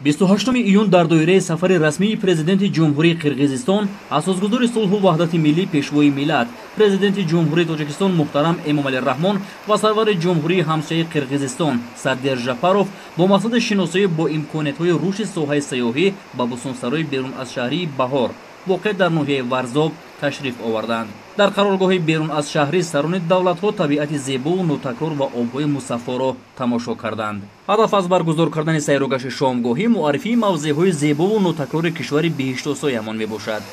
28 июн дар доираи сафари расмии президенти Ҷумҳурии Қирғизистон, асосгузори сулҳу ваҳдати миллӣ, пешвои миллат, президенти Ҷумҳурии Тоҷикистон муҳтарам Эмомалӣ Раҳмон ва сарвари ҷумҳурии ҳамсояи Қирғизистон Садир Жапаров бо мақсади шиносоӣ бо имкониятҳои рушди соҳаи сайёҳӣ ба бӯстонсарои берун аз шаҳрии Баҳор воқеъ дар ноҳияи Варзоб ташриф оварданд. Дар қароргоҳи берун аз шаҳрӣ сарони давлатҳо табиати зебову нотакрор ва обҳои мусаффоро тамошо карданд. Ҳадаф аз баргузор кардани сайругашти шомгоҳӣ муаррифии мавзеъҳои зебову нотакрори кишвари биҳиштосоямон мебошад.